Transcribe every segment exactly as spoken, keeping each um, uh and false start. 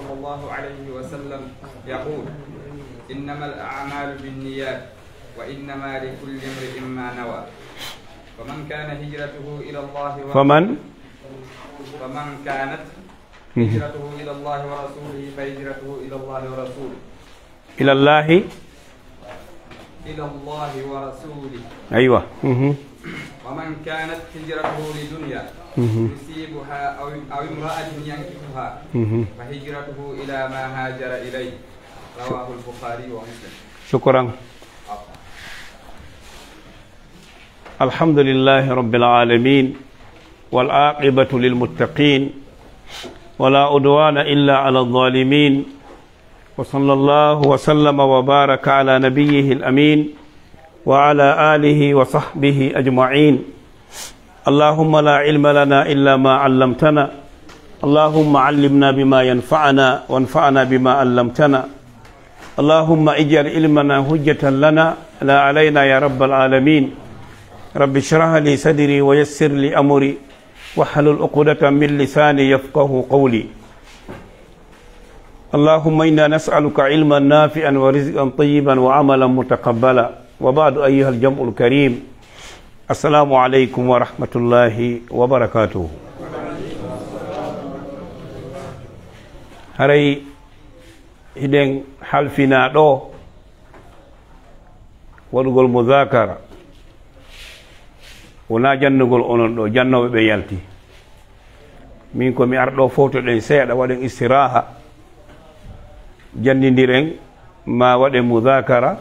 صلى الله عليه وسلم يقول: إنما الأعمال بالنيات، وإنما لكل امرئ ما نوى. فمن كان هجرته إلى الله ورسوله، فمن؟ فمن كانت هجرته إلى الله ورسوله فهجرته إلى الله ورسوله. إلى الله. إلى الله ورسوله. أيوة. مهم. ومن كانت هجرته لدنيا مهم. يصيبها أو، أو امرأة ينكحها مهم. فهجرته إلى ما هاجر إليه. رواه البخاري ومسلم. شكرا. الحمد لله رب العالمين، والعاقبة للمتقين، ولا عدوان إلا على الظالمين، وصلى الله وسلم وبارك على نبيه الأمين وعلى آله وصحبه أجمعين. اللهم لا علم لنا إلا ما علمتنا. اللهم علمنا بما ينفعنا وانفعنا بما علمتنا. اللهم اجعل علمنا حجة لنا لا علينا يا رب العالمين. رب اشرح لي صدري ويسر لي أمري واحلل عقدة من لساني يفقه قولي. اللهم إنا نسألك علما نافعا ورزقا طيبا وعملا متقبلا. وبعد، أيها الجمع الكريم، السلام عليكم ورحمة الله وبركاته. Haray hiɗen halfinaa ɗoo waɗugol mudakara. Wonaa jannugol onon ɗoo, jannooɓe ɓe yalti. Min ko mi arɗo fowtoɗen seeɗa, waɗen istiraha, jannindiren, ma waɗen mudakara.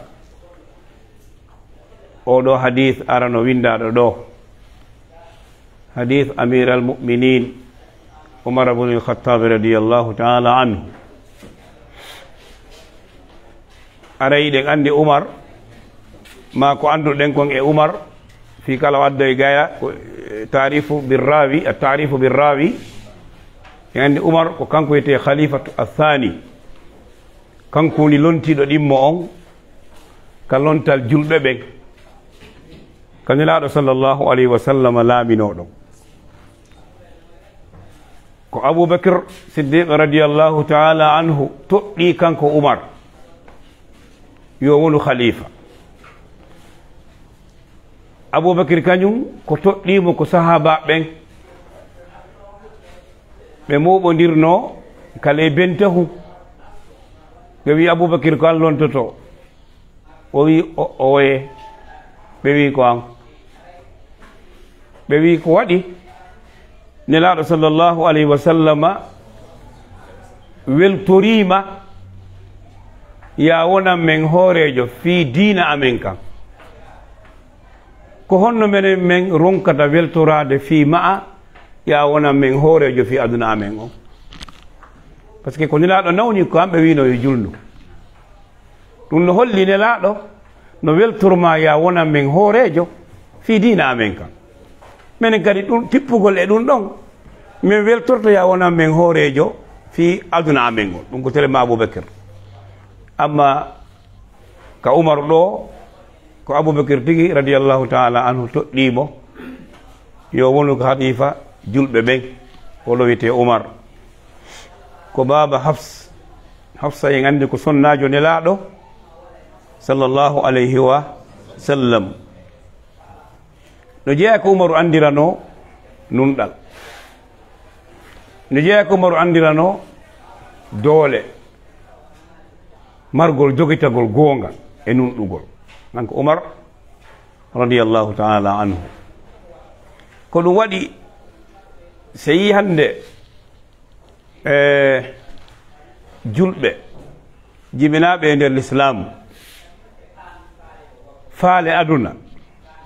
Oɗo hadith arano windaɗo ɗo. Hadith Amir al-Mu'minin Umar ibn al-Khattab radiyallahu ta'ala anhu. Aray ɗen andi Umar, ma ko anduɗen kon e Umar, fi kala o addoy gaya, ko, eh, ta'rifu bir rawi, at-ta'rifu bir rawi. En andi Umar ko kanko wiyete khalifatu athani. Kanko woni lontiɗo ɗimmo on ka lontal julɓe ɓen. Ka Nelaaɗo sallallahu alayhi wa sallam laaminoɗo. Ko Abubakr Siddiq radiyallahu ta'ala anhu toɗɗi kanko Umar yo wonu khalifa. Abubakr kañum ko toɗɗimo ko sahaba ɓen. Ɓe mooɓondirno ka ley bentahu. Ɓe wi Abubakr ko an lontoto. O wi o, o woye. Ɓe wi ko an. Ɓe wi ko waɗi Nelaaɗo sallallahu alayhi wa sallama weltoriima ya wonan men hooreejo fii diina amen kan. Ko honno menen men ronkata weltoraade fii ma'a ya wonan men hooreejo fii aduna amen on? Parce que ko Nelaaɗo nawni ko an ɓe wino yo julnu. Ɗum no holli Nelaaɗo no weltorma ya wonan men hooreejo fii diina amen kan. Menen kadi ɗum tippugol e ɗum ɗon, men weltorto ya wonan men hooreejo fii aduna amen on. Ɗum ko telema Abubakr. Amma ka Umar ɗo, ko Abubakr tigi radiyallahu ta'ala anhu toɗɗimo yo wonu ko khalifa julɓe ɓen, o lowite Umar. Ko baaba Hafs, Hafsa en andi ko sonnaajo Nelaaɗo sallallahu alayhi wa sallam. No jeeya ko Umaru andirano nunɗal. No jeeya ko Umaru andirano doole, margol, jogitagol goonga e nunɗugol. Kanko Umar radiyallahu ta'ala anhu. Ko ɗum waɗi, so yi hannde e julɓe jibinaaɓe e nder lislaamu, faale aduna,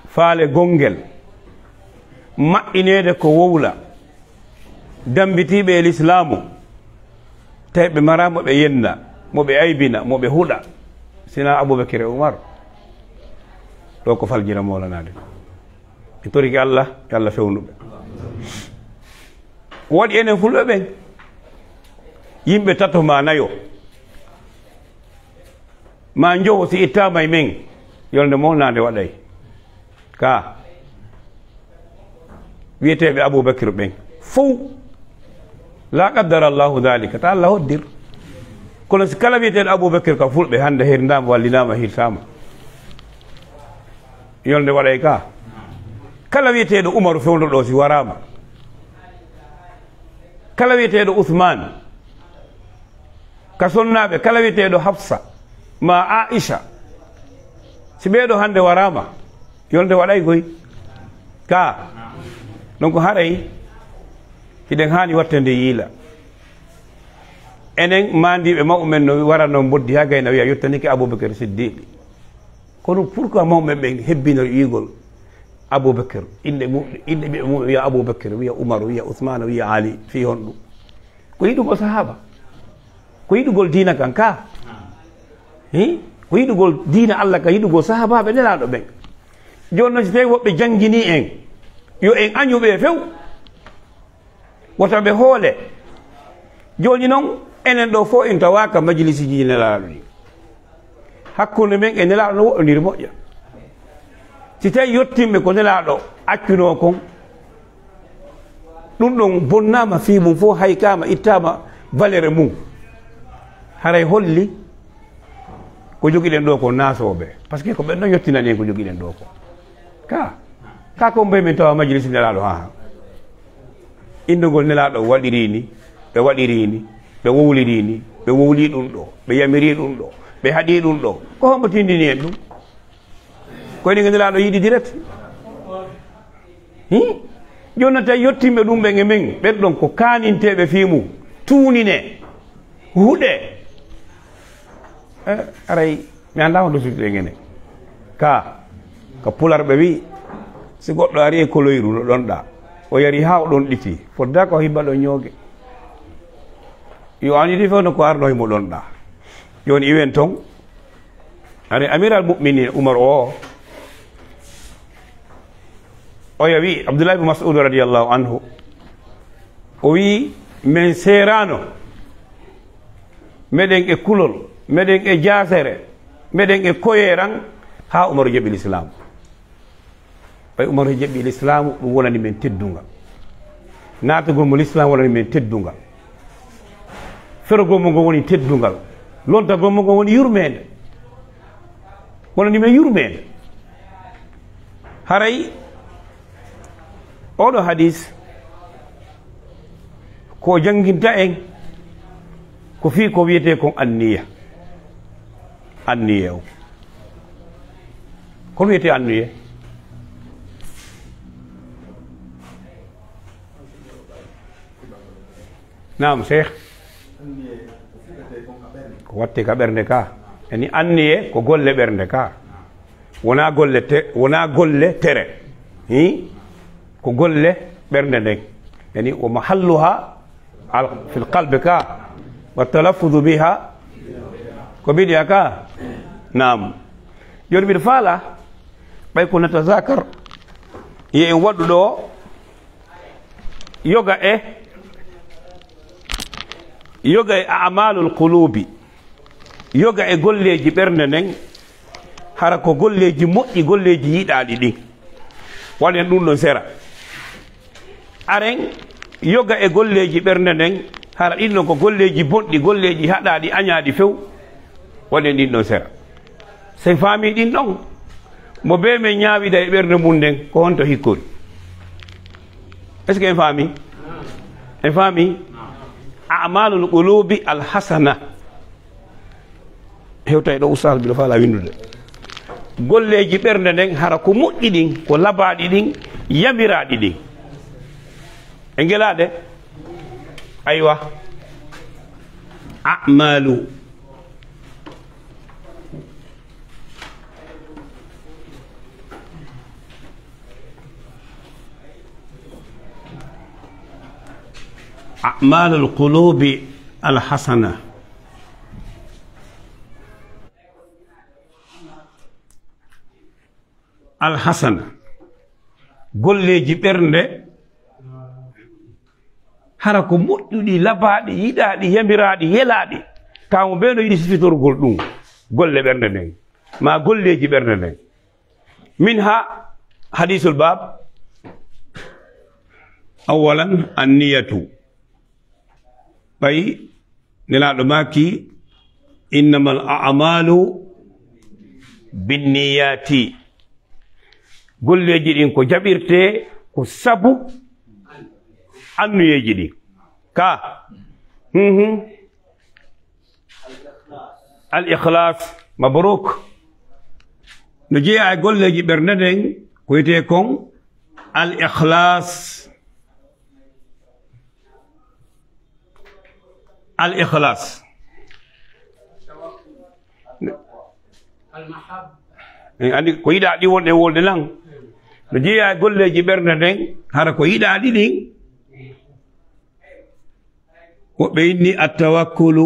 faale gongel, maɓɓineede ko wowla, dambitiiɓe e lislaamu, tawi ɓe maraa mo ɓe yenna, mo ɓe aybina, mo ɓe huɗa, sina Abubakir e Umar. Ɗo ko faljira moolanaade. Ɓe toriki Allah, yo Allah fewnu ɓe. Waɗi enen fulɓe ɓen, yimɓe tato ma nayo, ma njowo si ittaama e men, yolnde mawnaande waɗay. Ka wiyeteeɓe Abubakir ɓen fow, la qaddara Allahu dhalika, ta Allah hoddir. Kono si kala wiyeteeɗo Abubakir ka fulɓe hannde hirnaama, wallinaama, hirtaama. Yolnde waɗay ka. Kala wiyeteeɗo Umaru fewndo ɗo si waraama. Kala wiyeteeɗo Usmaan. Ka sonnaaɓe, kala wiyeteeɗo Hafsa, ma Aisha. Si ɓee ɗo hannde waraama, yolnde waɗay goy. Ka. Donc haray, hiɗen haani wattande yiila. Enen maandiiɓe mawɓe men no wara no mboddi haa gayna wiya yottanike Abubakar Siddiqi. Kono pourquoi mawɓe men ɓen hebbinori wi'ugol Abubakar? Innde mu-, innde ɓiɓɓe mum wiya Abubakar, wiya Umar, wiya Usmaan, wiya Ali, fii honɗum? Ko yiɗugol sahaaba. Ko yiɗugol diina kan ka. Hi? Ko yiɗugol diina Allah ka, yiɗugol sahaabaaɓe Nelaaɗo ɓen. Jooni non, si tawii woɓɓe janngini en, yo en añu ɓe few. Wota ɓe hoole. Jooni non, enen ɗo fof en tawaaka majlisiiji Nelaaɗo ɗi. Hakkunde men e Nelaaɗo no woɗɗondiri moƴƴa. Si tawii yottinɓe ko Nelaaɗo accunoo kon, ɗum ɗon bonnaama fii mum fof, haykaama, ittaama valeur mum. Haray holli ko jogiɗen ɗo ko naasooɓe. Parce que ko ɓen ɗon yottinani en ko jogiɗen ɗo ko. Ka, ka ko mboy min tawa majlis Nelaaɗo, ha, ha. Inndugol Nelaaɗo waɗiri ni, ɓe waɗiri ni, ɓe wowliri ni, ɓe wowli ɗum ɗo, ɓe yamiri ɗum ɗo, ɓe haɗi ɗum ɗo. Ko hombo tindini en ɗum? Ko enen Nelaaɗo yiɗi direct. Hi? Jooni non tawi yottinɓe ɗum ɓen e men, ɓen ɗon ko kaaninteeɓe fii mum. Tuunine. Huɗe. Eh, aray, mi anndaa hono suttuɗen ene. Ka, ka pular ɓe wi, si goɗɗo ari e koloyru no ɗonɗa, o yari haa o ɗonɗiti, fodda ko himba ɗon ñooge. Yo an yidi fof no ko arno himo ɗonɗa. Jooni iwen ton, ari Amiral Mu'minin Umar o, oya wi, Abdullah ibn Mas'ud radiyallahu anhu, o wi, men seerano, meɗen e kulol, meɗen e jaasere, meɗen e koyeran, haa Umaru jaɓi Lislaamu. Ɓay Umaru jaɓi Lislaamu, ɗum wonani men teddungal. Naatugol mo Lislaamu wonani men teddungal. Ferogol mo ngo woni teddungal. Lontagol mo ngo woni yurmeende. Wonani men yurmeende. Haray, oɗo hadis, ko jannginta en, ko fii ko wiyetee kon anniya. Anniya o. Ko wiyetee anniya? Naam, Cheikh. Ko watte ka ɓernde ka. Yani anniye ko golle ɓernde ka. Wona golle te-, wona golle tere. Hi? Ko golle ɓernde nden. Yani, wa mahalluha al-, fil qalbi ka. Wa talaffuzu biha. Ko bidiya ka. Naam. Joni mbiɗo faala, ɓay ko natazakar, ye en waɗu ɗo, yoga e, yoga e a'malul qulubi, yoga e golleeji ɓernde nden, hara ko golleeji moƴƴi, golleeji yiɗaaɗi ɗin. Waɗen ɗum ɗon sera. Aren yoga e golleeji ɓernde nden, hara ɗin ɗon ko golleeji bonɗi, golleeji haɗaaɗi, añaaɗi few. Waɗen ɗin ɗon sera. So en faami ɗin ɗon, mo bee men ñaawida e ɓernde mum nden, ko honto hikkori? Est-ce que en faami? En faami? A'malul qulubi al hasana. Hewta e ɗo Oustaz mbiɗo faala winndude. Golleeji ɓernde nden, hara ko moƴƴi ɗin, ko labaaɗi ɗin, yamiraaɗi ɗin. E ngelaade? Aywa. A'malu. A'malul qulubi al hasana. Al hasana. Golleeji ɓernde, hara ko moƴƴuɗi, labaaɗi, yiɗaaɗi, yamiraaɗi, yelaaɗi. Tawa mo bee no yiɗi sifitorgol ɗum. Golle ɓernde nden. Ma golleeji ɓernde nden. Min ha hadisul bab. Awalan, anniyatu. Ɓay Nelaaɗo maaki, Innamal a'malu binniyati. Golleeji ɗin ko jaɓirtee ko sabu annuyeeji ɗin. Ka. Mhm. Al ikhlas. Mabruk. No jeyaa e golleeji ɓernde nden, ko wiyetee kon al ikhlas. Al ikhlas. En andi ko yiɗaa ɗi wonɗen wolde nan. No jeyaa e golleeji ɓernde nden, hara ko yiɗaa ɗi ɗin. Woɓɓe inni attawakkulu.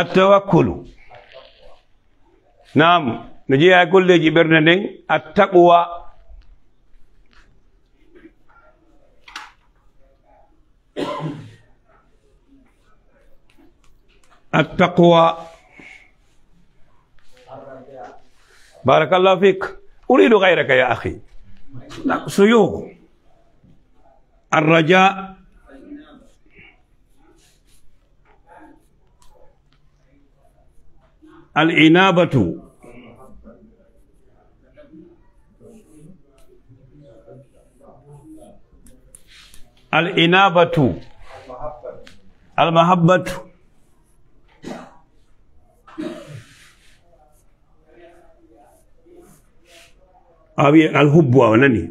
Attawakkulu. Naam, no jeyaa e golleeji ɓernde nden, attaqwa. Attaqwa. Barakallahu fik. Uridu gayraka ya akhi. Suyuux. Arraja. Al inabatu. Al inabatu. Al mahabbatu. A wiye al hubbu, a nani?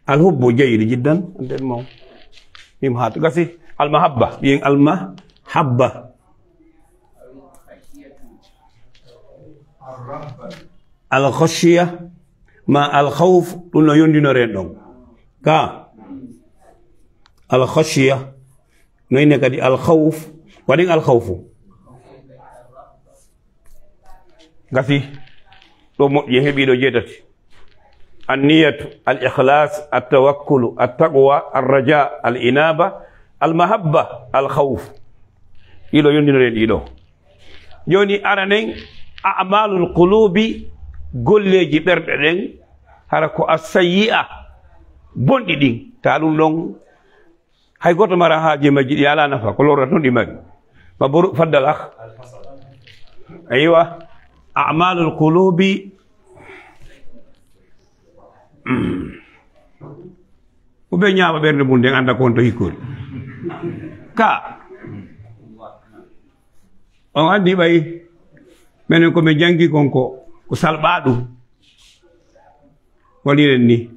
Al hubbu jayyid jiddan. Nden mo. Mim hat gasi. Al mahabba. Wiyen al mahabba. Al khashiya ma al khawf, ɗum no yondinoren ɗon. Ka. Al khashiya. No ine kadi al khawf. Waɗen al khawfu. Gasi. Ɗo moƴƴi, en heɓii ɗo jeetati. Anniyatu, al ikhlas, at tawakkulu, at taqwa, ar raja, al inaba, al mahabba, al khawf. Ɗiɗo yondinoren ɗiɗo. Jooni aranen a'malul qulubi, golleeji ɓerɗe ɗen, hara ko as sayyi'a, bonɗi ɗin. Ta ɗum ɗon Hay gooto mara haaji majji ɗi alaa nafa, ko lorra tun ɗi mari. Mabruk, faddal akh. Aywa. A'malul qulubi. Ko ɓe ñaama ɓernde mum nden annda ko on to hikkori. Ka. On anndi ɓay. Menen ko min janngi kon ko, ko salɓaa ɗum. Waɗiren ni.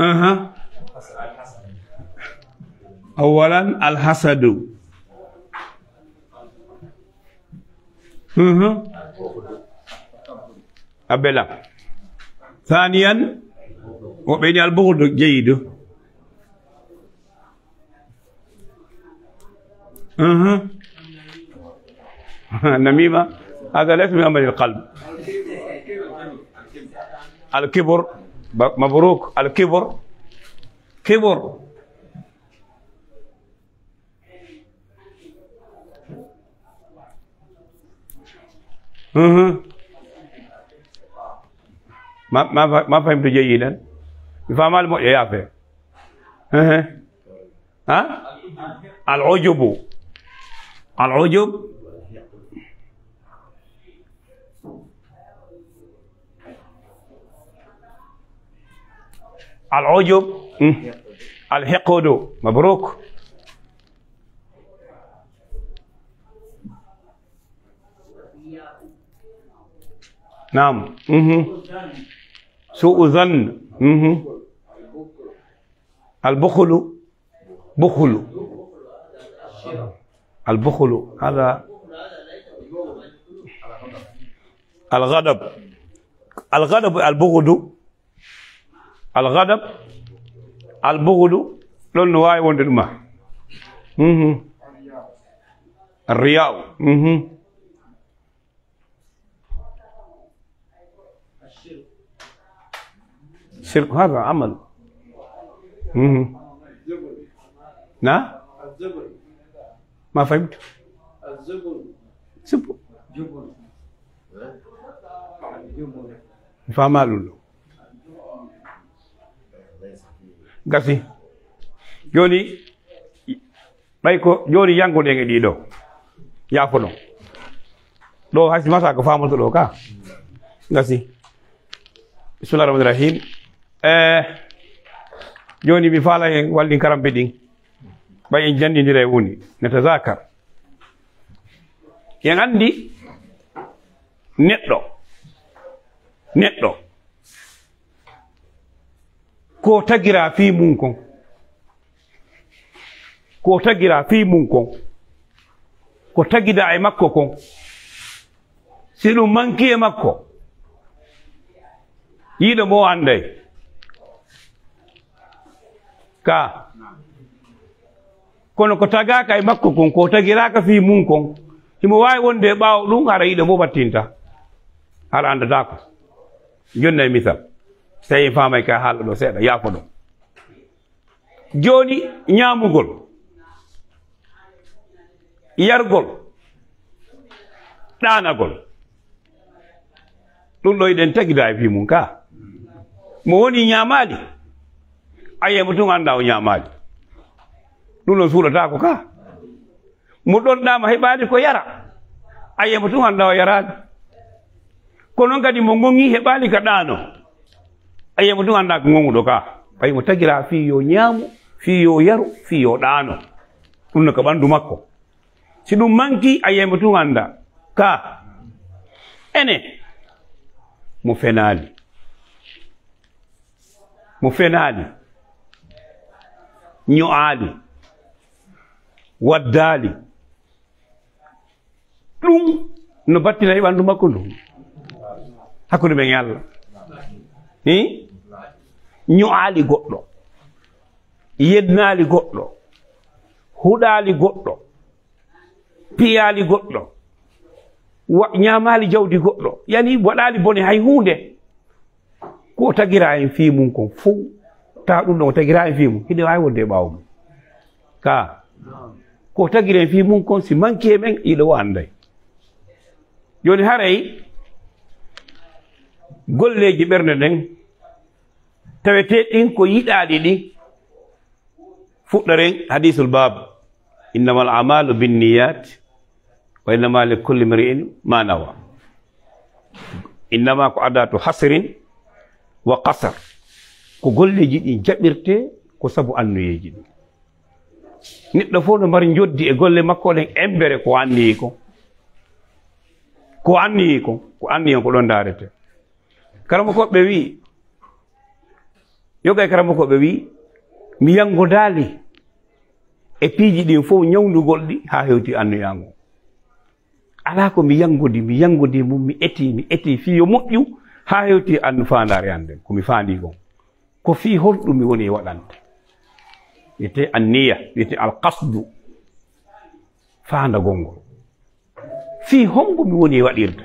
Aha. Awalan alhasadu. Mhm. Abela. Thaniyan, o ɓeni albughdu jayidu. Mhm. Namima. Hada laysa min amali alqalb. Alkibr. Ba-, mabruk. Alkibr. Kibr. Mhm. Ma, ma, ma fahimtu jayidan. Mi faamaali moƴƴo, yaafe. Ehe. Ha? Al ujubu. Al ujub. Al ujub. Mm. Al hiqdu. Mabruk. Naam. Mhm. Su'u zann. Mhm. Al bukhlu. Bukhlu. Al bukhlu. Hada al ghadab. Al ghadab, al bughdu. Al ghadab, al bughdu, ɗon no waawi wonde ɗuma. Mhm. Riya'u. Mhm. Shirk, hada amal. Mhm. Na? Ma fahimtu. Sibu. Jubun. Jubun. Fama ɗum ɗo. Gasi. Joni, ɓay ko joni janngoɗen e ɗiɗo. Yaafoɗon. Ɗo hay si masa ko famoto ɗo ka. Gasi. Bismillah rahman rahim. Eh, joni mi fala en wallin karambe ɗin. Ɓay en janndindira e woni. Natazakar. En anndi neɗɗo. Neɗɗo. Ko tagira fii mum kon. Ko tagira fii mum kon. Ko tagida e makko kon. Si ɗum manki e makko, yiɗo mo o annday. Ka. Kono ko tagaaka e makko kon, ko tagiraaka fii mum kon, himo waawi wonde e ɓaawo ɗum, hara yiɗo mo battinta. Hara anndataako. Jonna e misal. Si tawi en faamay ka haala ɗo seeɗa, yaafo ɗon. Jooni, ñaamugol, yargol, ɗaanagol. Ɗum ɗo eɗen tagida e fii mum ka. Mo woni ñaamaali, a yi'ay mo tun annda o ñaamaali. Ɗum ɗon suuɗataako ka. Mo ɗonɗaama heɓaali ko yara, a yi'ay mo tun annda o yaraali. Ko non kadi mo ŋoŋi heɓaali ka ɗaano, a yi'ay mo tun annda ko ŋoŋuɗo ka. Ɓay mo tagira fii yo ñaamu, fii yo yaru, fii yo ɗaano. Ɗum no ka ɓanndu makko. Si ɗum manki, a yi'ay mo tun annda ka. Ene, mo fenaali. Mo fenaali. Ño'aali. Waddaali. Ɗum no battina e ɓanndu makko ndu. Hakkunde men e Allah. Hi? Ño'aali goɗɗo. Yednaali goɗɗo. Huɗaali goɗɗo. Piyaali goɗɗo. Wa-, ñaamaali jawdi goɗɗo. Yani waɗaali bone hay huunde. Ko o tagira en fii mum kon fow, tawa ɗum ɗon o tagira en fii mum, hiɗen waawi wonde e ɓaawo mum. Ka, ko o tagira en fii mum kon, si manki e men, yiɗo o annday. Jooni haray, golleeji ɓernde nden, tawetee ɗin ko yiɗaaɗi ɗin, fuɗɗoren hadiisul baab, "Innamal a'maalu binniyat, wa innama li kulli mri'in ma nawa." Innama ko adatu hasrin wa qasar. Ko golleeji ɗin jaɓirte ko sabu anniyeeji ɗin. Neɗɗo fof no mari njoddi e golle makko ɗen embere ko anniyi kon. Ko anniyi kon, ko anniyi on ko ɗon ndaarete. Karamokooɓe ɓe wi'i, yoga e karamokooɓe ɓe wi'i, mi yanngodaali e piiji ɗin fof ñawndugol ɗi haa hewti anniya ngon. Alaa ko mi yanngodi, mi yanngodi mum, mi eti, mi eti, fii yo moƴƴu, haa hewti an faandaare an nden, ko mi faandii kon. Ko fii holɗum mi woni e waɗande? Wiyetee anniya, wiyetee alqasdu, faandagol ngol. Fii hombo mi woni e waɗirde?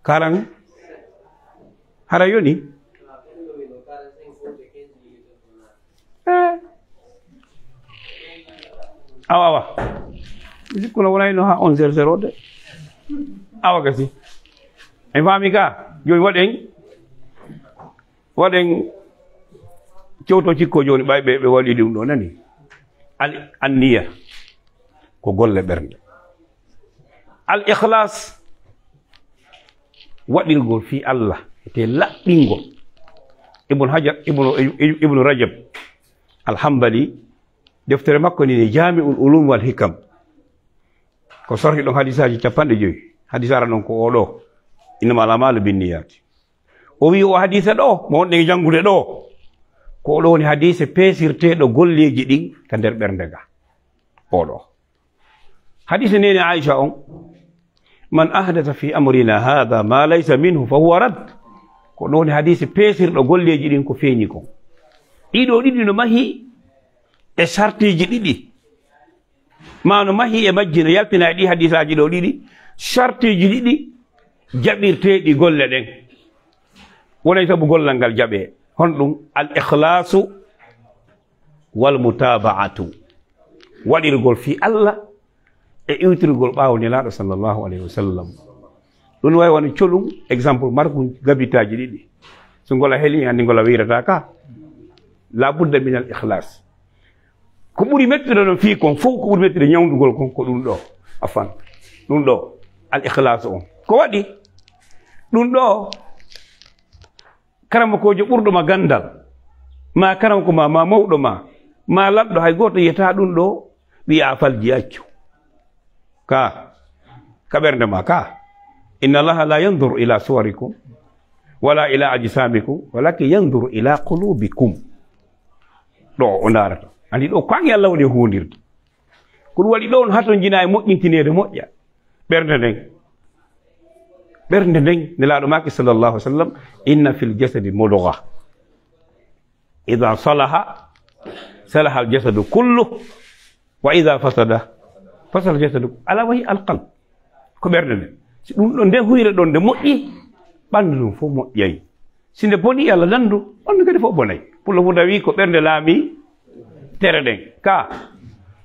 Karan hara yoni? Eh. Awa, awa. Mi sikkuno wonayno ha onze heures zéro de. Awa gasi. En faami ka? Joni waɗen, waɗen cewto cikko joni, ɓay ɓe, ɓe waɗi ɗum ɗo, nani? Al anniya ko golle ɓernde. Al ikhlas waɗirgol fii Allah, te laɓɓingol. Ibn Hajar, Ibnu, Ibnu Rajab Al Hambali, deftere makko ni, Jaami'ul Ulum wal Hikam. Ko sorhi ɗon hadisaaji capanɗe joyi. Hadis ara non ko oo ɗo, "Innamal a'maalu binniyati." O wi'i o hadise ɗo, mo wonɗen e janngude ɗo, ko oo ɗo woni hadise peesirteeɗo golleeji ɗin ka nder ɓernde ga. Oo ɗo. Hadise neene Aisha on, "Man ahdasa fi amrina hadha ma laysa minhu fa huwa rad." Ko ɗo woni hadise peesirɗo golleeji ɗin ko feeñi kon. Ɗiɗo ɗiɗi no mahi e sartiiji ɗiɗi. Ma no mahi e majji, no yaltina e ɗi hadisaaji ɗo ɗiɗi, sartiiji ɗiɗi jaɓirteeɗi golle ɗen. Wonay sabu gollal ngal jaɓee. Honɗum? Al ikhlasu wal mutaba'atu. Waɗirgol fii Allah e iwtirgol ɓaawo Nelaaɗo sallallahu alayhi wa sallam. Ɗum wawi woni colum, exemple, margu gabitaaji ɗiɗi. So ngola heli, anndi ngola wiyrata ka. La budda min al ikhlas. Ko ɓuri mettude noon fii kon fof, ko ɓuri mettude ñawndugol kon, ko ɗum ɗo. Afan. Ɗum ɗo. Al ikhlas on. Ko waɗi? Ɗum ɗo. Karamokoojo ɓurɗo ma ganndal, ma karamoko ma, ma mawɗo ma, ma lanɗo, hay gooto yiyata ɗum ɗo, wiya a falji, accu. Ka, ka ɓernde ma ka. Inna Allaha la yanzuru ila suwarikum, wala ila ajsamikum, walakin yanzuru ila qulubikum. Ɗo o ndaarata. Anndi ɗo ko an e Allah woni e huwondirde. Ko ɗum waɗi ɗo on hatonjina e moƴƴintineede moƴƴa. Ɓernde nden. Ɓernde nden, Nelaaɗo maaki sallallahu alaihi wa sallam, "Inna fil jasadi mudgha. Idha salaha, salaha al jasadu kullu. Wa idha fasada, fasada al jasadu." Ala wa hiya al qalb. Ko ɓernde nden. Si ɗum ɗo nde huyre ɗon nde moƴƴi, ɓanndu ndun fof moƴƴay. Si nde boni, Allah dandu, ɓanndu kadi fof bonay. Pullo Fuuta wi ko ɓernde laami tere ɗen. Ka,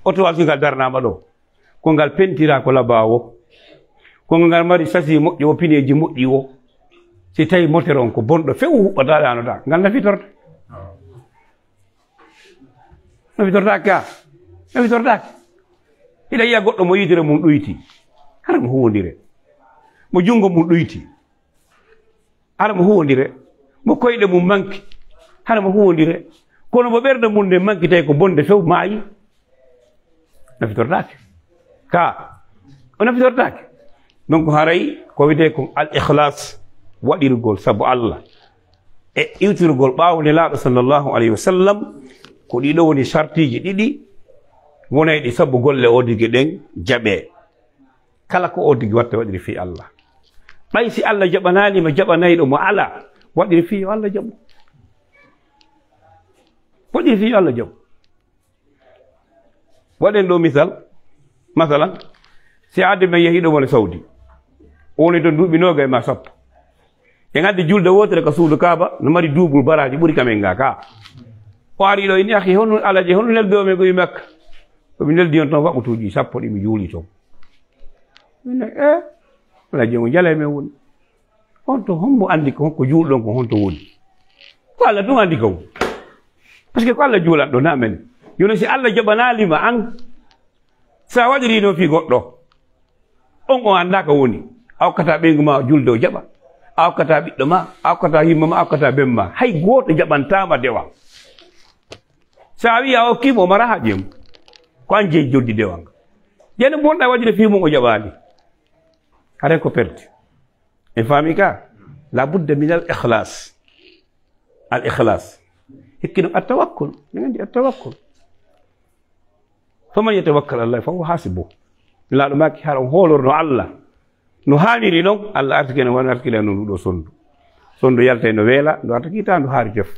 oto wasi ngal darnaama ɗo. Ko ngal pentiraa ko labaa wo. Ko ngal mari sasi moƴƴo wo, pineeji moƴƴi wo. Si tawi motere on ko bonɗo few huɓɓata ɗaanoɗaa, ngal nafitorta? Nafitortaake ka? Nafitortaake. Hiɗa yiya goɗɗo mo yitere mum ɗoyti. Hara mo huwondire. Mo junngo mum ɗoyti. Hara mo huwondire. Mo koyɗe mum manki. Hara mo huwondire. Kono mo ɓernde mum nde manki tawi ko bonde few maayi. Nafitortaake. Ka. O nafitortaake. Donc haray ko wiyetee kon al ikhlas, waɗirgol sabu Allah. E iwtirgol ɓaawo Nelaaɗo sallallahu alayhi wa sallam, ko ɗiɗo woni sartiiji ɗiɗi wonayɗi sabu golle oodigi ɗen jaɓee. Kala ko oodigi watta waɗiri fii Allah. Ɓay si Allah jaɓanaali ma jaɓanayɗo mo alaa, waɗiri fii yo Allah jaɓu. Waɗiri fii yo Allah jaɓu. Waɗen ɗo misal, masalan, si adde men yahi ɗo woni Saudi, o woni ton duuɓi noogay ma sappo. En addi julde wootere ka suudu Kaaba, no mari duubul baraaji ɓuri ka men ga ka. O ari ɗo, inni akhi, hono Alaji, hono neldo men ko wi Makka? Ko mi neldi on ton waɓɓutuuji sappo ɗi mi juuli ton. Min, eh, Alaji, on jalay men woni. Honto, hombo andi ko, ko juulɗon ko honto woni? Ko Allah ɗum andi ko. Parce que ko Allah juulanɗo, na men. Jooni si Allah jaɓanaali ma an, sa waɗiri noon fii goɗɗo, on o anndaa ko woni. A okkata ɓeyngu ma julde o jaɓa. A okkata ɓiɗɗo ma, a okkata yimma ma, a okkata ben ma. Hay gooto jaɓantaama dewa. Sa wi'i a okki mo, o mara haaju e mum. Ko an jeyi joddi dewal ngal. Jani bonɗa waɗude fii mum o jaɓaali. Haray ko perdi. En faami ka? La budda min al ikhlas. Al ikhlas. Hikki ɗum at tawakkul. Min anndi at tawakkul. Faman yatawakkal Allah fa huwa hasibuh. Nelaaɗo maaki hara on hoolorno Allah no haaniri non, Allah artike no wano artike no ɗuɗo sondu. Sondu yaltay no weela, ndu arta kiita ndu haari tef.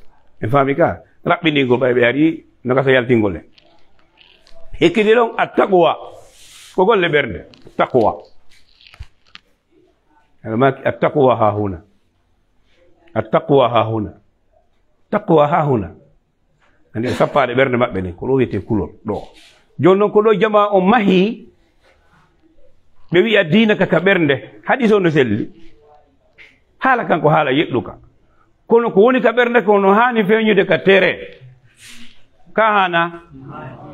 En faami ka? Raɓɓiningol ɓay ɓe ari no gasa yaltingol en. Hikki ɗi ɗon at taqwa. Ko golle ɓernde. Taqwa. Aɗa maaki, "Attaqwa ha huna. Attaqwa ha huna. Taqwa ha huna." Andi ko sappaade ɓernde maɓɓe nden, ko ɗo wiyetee kulol ɗo. Jooni noon ko ɗo jamaa on mahi, ɓe wi'a diina ka, ka ɓernde. Hadis on no selli. Haala kan ko haala yeɗɗuka. Kono ko woni ka ɓernde ko no haani feeñude ka tere. Ka haana?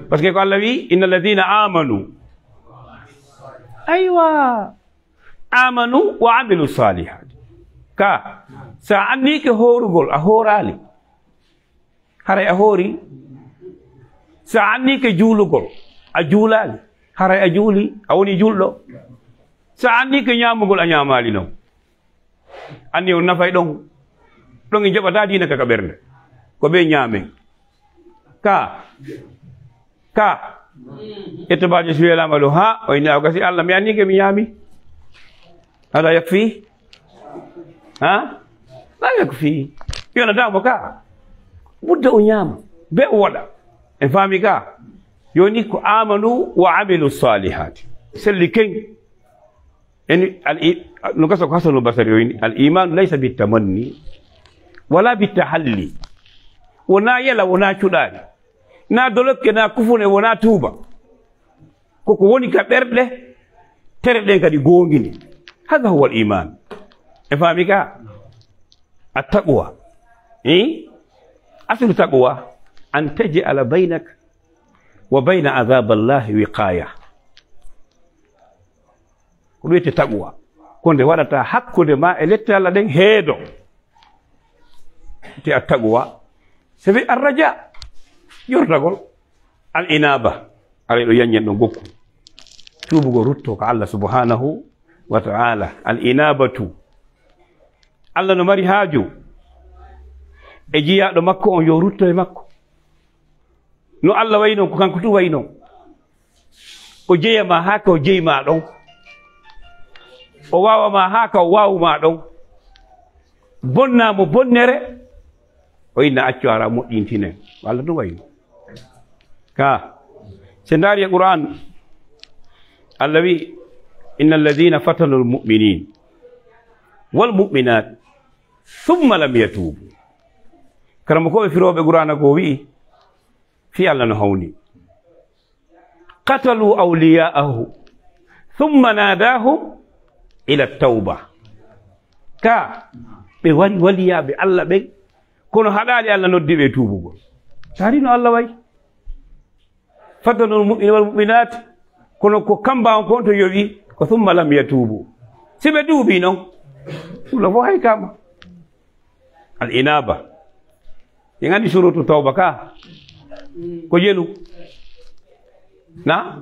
Parce que ko Allah wi, "Inna alladhina amanu." Aywa. Amanu wa amilu salihati. Ka, sa annike hoorugol, a hooraali. Haray a hoori. Sa annike juulugol, a juulaali. Haray a juuli, a woni juulɗo. Sa annike ñaamugol, a ñaamaali non. Anni on nafay ɗon. Ɗon en jaɓata diina ka ka ɓernde. Ko ɓe ñaamen. Ka. Ka. Ƴetta baajo si weelaama ɗo, ha, o inni, "A gasi Allah, mi anni ke mi ñaami." Ala yakfi? Ha? La yakfi. Yonata mo ka. Budda o ñaama. Be o waɗa. En faami ka. Yoni ko amanu wa amilu salihati. Selli ken. En al i-, no gasa ko Hasanul Basri o inni, "Al imanu laysa bit tamanni, wala bit tahalli." Wona yela, wona cuɗaari. Na dolokke, na kufune, wona tuuba. Koko woni ka ɓerɗe, tere ɗen kadi goongini. Hada huwa al iman. E faami ka? Attaqwa. Eh? Aslu taqwa, an taj'ala baynaka wa bayna adhaballahi wiqaya. Ko ɗum wiyete taqwa. Ko nde waɗata hakkunde ma e lette Allah ɗen heedo. Te attaqwa, c'est arraja, yortagol. Al inaba, alay ɗo yanñen ɗon gokku. Tuubugol rutto ka Allah subhanahu wa ta'ala. Al inabatu. Allah no mari haaju e jiyaaɗo makko on yo rutto e makko. No Allah wayi non, ko kanko tun wayi non. O jeya ma haa ka o jeyi ma ɗon. O waawa ma haa ka o waawu ma ɗon. Bonna mo bonnere, o inna accu ara moƴƴintinen. Ko Allah tun wayi non. Ka, se ndaari e Qur'an, Allah wi, "Inna alladhina fatanu almu'minin wal mu'minat thumma lam yatubu." Karamokooɓe firooɓe Qur'ana ko wi'i, fii Allah no hawni. "Qatalu awliya'ahu thumma nadahum ila tawba." Ka, ɓe wari waliyaaɓe Allah ɓen, kono haɗaali Allah noddi ɓe e tuubugol. Taari no Allah wayi. Fatanu almu'mina wal mu'minat, kono ko kamba on kon to yowi, ko thumma lam yatubu. Si ɓe tuubi non, ɗum ɗo fof hay kama. Al inaba. En andi surutu tawba ka. Ko jelu? Na?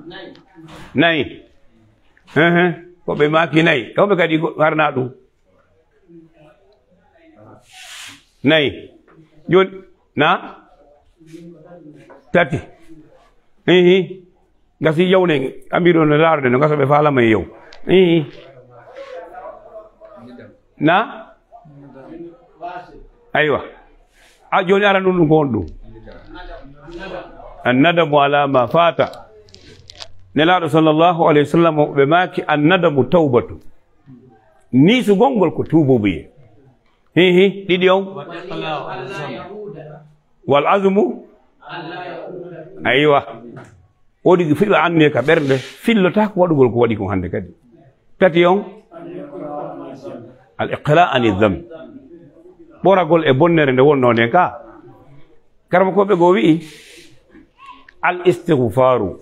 Nayi. Ehe. Ko ɓe maaki nayi. Ko ɓe kadi go-, harna ɗum. Nayi. Joni, na? Tati. Ehe. Gasi yawne, amiru no laarde no gasa ɓe faalama e yaw. Ehe. Na? Aywa. A joni ara ɗum ɗum ko honɗum? Annadamu ala ma fata. Nelaaɗo sallallahu alayhi wa sallam, ɓe maaki, "Annadamu tawbatu." Niisugol ngol ko tuububuye. Hi, hi, ɗiɗi on. Wal azmu. Aywa. Woodi ko fiɓa anniya ka ɓernde, fillotaako waɗugol ko waɗi kon hannde kadi. Tati on, al iqla ani dhanb. Ɓoragol e bonnere nde wonnoo nden ka. Karamokooɓe goo wi'i, al istighfaru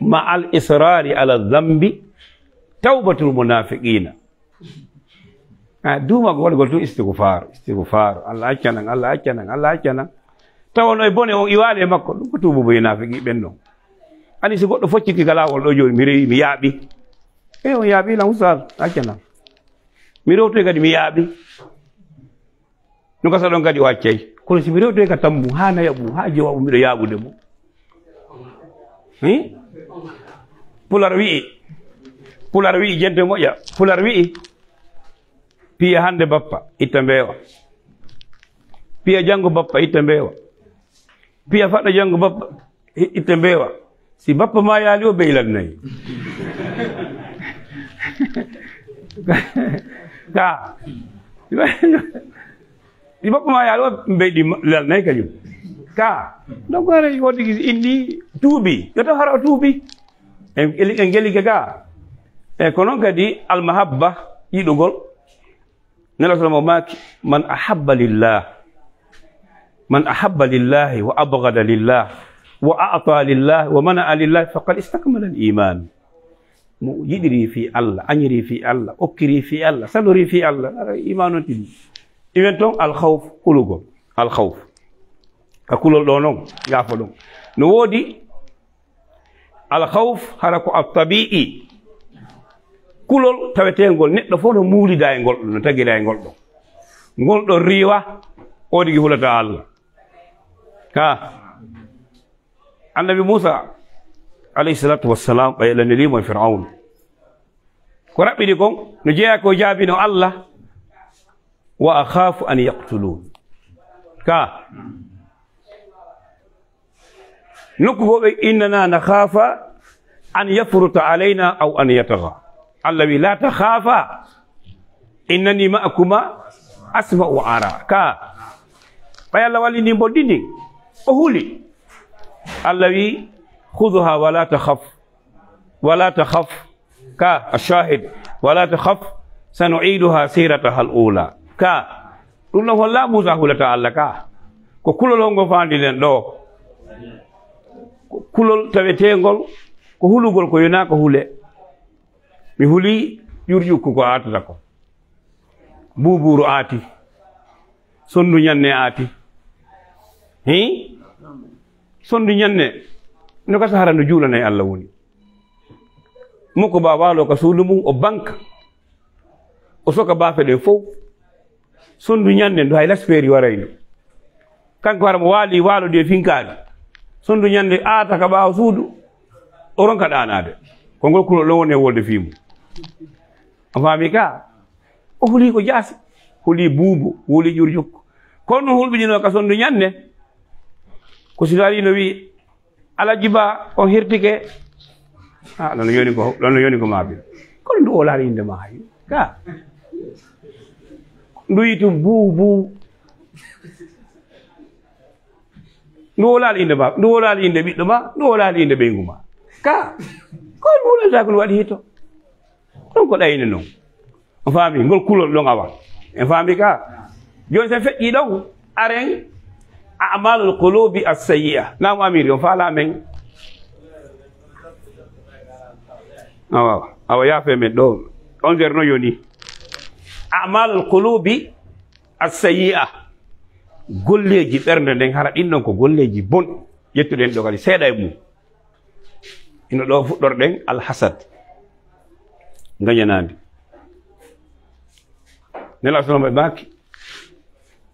ma al israri ala dhanbi tawbatul munafiqina. A duuma ko waɗugol tun istigfaar, istigfaar. Allah accanan, Allah accanan, Allah accanan. Tawa no e bone on iwaali e makko, ɗum ko tuububuye naafiki ɓen ɗon. Ani si goɗɗo focciti ka laawol ɗo jooni, mi rewi, mi yaaɓi. E on yaaɓi lan ustaas, accanan. Mi rewtoy kadi mi yaaɓi. No gasa ɗon kadi o accay. Kono si mi rewtoy ka tammu, haa naya ɓum, haa jowa ɓum, miɗo yaaɓude mo. Hi? Pular wi'i, Pular wi'i, jente moƴƴa. Pular wi'i, piya hannde bappa, itta mbeewa. Piya janngo bappa, itta mbeewa. Piya faɗɗa janngo bappa, i-, itta mbeewa. Si bappa ma yaali o, bey lannay. Ka. Ɗi makko ma yaalo, mbeyɗi ma-, lal nayi kañum. Ka, donc, hara wodde gisi indi tuubi, yo taw hara o tuubi. En, en, en geli ke ga. E ko noon kadi almahabba, yiɗugol. Nela sallam o maaki, "Man ahabba lillah, man ahabba lillahi wa abghada lillah, wa a'ta lillah, wa mana'a lillah, faqad istakmala al-iman." Mo yiɗiri fii Allah, añiri fii Allah, okkiri fii Allah, salori fii Allah, ara iman on tigi. Iwen toon alkhawf, kulugol. Alkhawf. Ka kulol ɗo noon, yaafo ɗon. No woodi alkhawf, hara ko attabi'i. Kulol taweteengol, neɗɗo fof no muulida e ngol ɗon, no tagira e ngol ɗon. Ngol ɗon riiwa, o tigi hulata Allah. Ka. Annabi Muusa, alayhi salatu wassalam, ɓay lanelimo e Fir'aun. Ko raɓɓiɗi kon, no jeeya ko jaabino Allah, "Wa akhafu an yaqtulun." Ka, nokku goo ɓe, "Innana nakhafa an yafruta alayna aw an yatagha." Allah wi, "La takhafa, innani ma'akuma asma'u wa ara." Ka, ɓay Allah walli ndi mboddi ndi, o huli. Allah wi, "Khudhuha wa la takhaf, Wala takhaf. Ka, ashahid. Wala takhaf. Sanu'iduha sirataha al-ula. Ka. Ɗum ɗon holla Muusa hulata Allah ka. Ko kulol hongo faandiɗen ɗo? Ko kulol taweteengol, ko hulugol ko yonaa ko hule. Mi huli ƴurƴukku ko aatata ko. Buubuuru aati. Sondu ñanne aati. Hi? Sondu ñanne. No ka sahara no juulanay Allah woni. Moko ba waalo ka suudu mum o banka. O soka baafe ɗen fow. Sondu ñande ndu hay lasfeeri warayno. Kanko hara mo waali waalo ɗi e finkaali. Sondu ñande aata ka ɓaawo suudu. O ronka ɗaanaade. Ko ngol kulol ɗon woni e wolde fii mum. A faami ka? O huli ko jaasi. Huli buubu, huli ƴurƴukku. Kono hulɓinino ka sondu ñande. Ko si no ari no wi, Alaji Ba, on hirtike. Ah, ɗon yoni ko, ɗon yoni ko maaɓe. Kono ndu wolaali innde ma hay. Ka. Ndu yitu buu, buu. Ndu wolaali innde ma, ndu wolaali innde ɓiɗɗo ma, ndu wolaali innde ɓeyngu ma. Ka. Ko ndu wolaali ko waɗi hito. Ɗon ko ɗayne non. On faami, ngol kulol ɗon awa. En faami ka? Jooni sen feƴƴi ɗon, aren a'malul qulubi as-sayyi'a. Naamu Amiri, on faala men? Awa, awa, yaafe men ɗo. On nder no yoni. A'malul qulubi as-sayyi'a. Golleeji ɓernde nden hara ɗin ɗon ko golleeji bon. Ƴettuɗen ɗo kadi seeɗa e mum. Ino ɗo fuɗɗorɗen alhasad. Ngañanaandi. Nela sono ɓe maaki.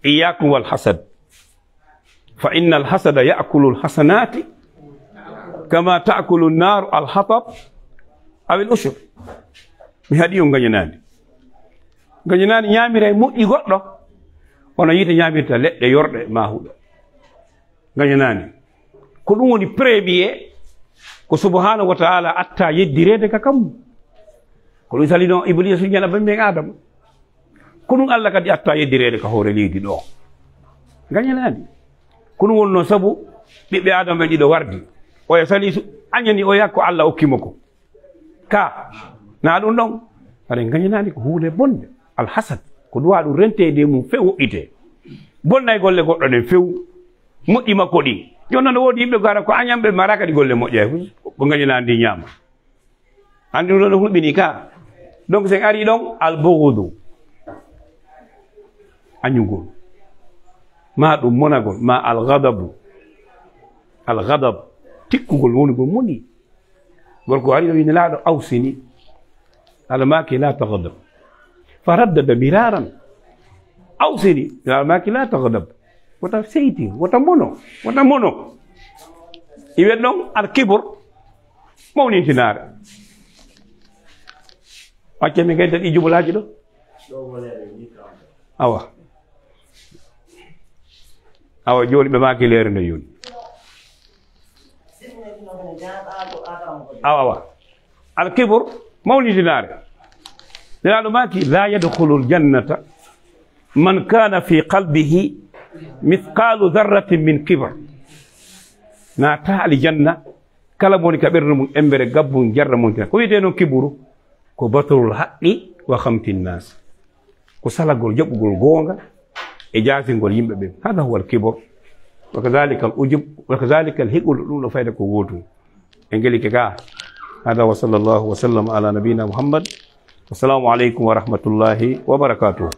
Iyyakum wal hasad. Fa inna al hasada ya'kulu al hasanati kama ta'kulu an-naru al hatab aw al ushur. Mi haɗi on ngañanaandi. Ngañanaandi ñaamiray moƴƴi goɗɗo. Hono yiite ñaamirta leɗɗe yorɗe maahuɗo. Ngañanaani. Ko ɗum woni premier ko subhanahu wa ta'ala atta yeddireede ka kammu. Ko ɗum sali noon Ibliisa suñana bammen Aadama. Ko ɗum Allah kadi atta yeddireede ka hoore leydi ɗo. Ngañanaani. Ko ɗum woni noon sabu ɓiɓɓe Aadama ɓen ɗiɗo wardi. Oya sali su-, añani oya ko Allah okki mo ko. Ka, na ɗum ɗon. Aɗa ngañanaani ko huunde bonde. Alhasad. Ko duwa ɗum renteede e mum few woɗɗitee. Bonnay golle goɗɗo ɗen few. Moƴƴi makko ɗi. Jooni noon no woodi yimɓe gara ko añan ɓe mara kadi golle moƴƴa. Ko ngañanaani ndi ñaama. Anndi ɗum ɗon no hulɓini ka. Donc sen ari ɗon albugudu. Añugol. Ma ɗum monagol. Ma algadabu. Algadab. Tikkugol wonugol moni. Gorko ari o wi Nelaaɗo awsini. Ala maaki la taghdab. Fa raddada miraran. Awsini. Ala maaki la taghdab. Wota seyti, wota mono, wota mono. Iwen ɗon al kibr mawnintinaare. Acce mi gayta ɗi jubalaaji ɗo. Awa. Awa, jooni ɓe maaki leere nde yoni. Awa, awa. Al kibr, mawnitinaare. Nelaaɗo maaki, la yadkhulul jannata man kana fi qalbihi mithqalu dharratin min kibr. Naata aljanna, kala mo woni ka ɓernde mum embere gabbu jarra montina. Ko wiyetee noon kiburu? Ko batrul haqqi wa khamtin nas. Ko salagol jaɓugol goonga e jaasingol yimɓe ɓen. Hada huwa al kibr. Wa kadhalika al ujub, wa kadhalika al hiqul, ɗum no fayda ko wootu. E ngelike ga. Hada wa sallallahu wa sallam ala nabina Muhammad. Assalamu alaikum wa rahmatullahi wa barakatuh.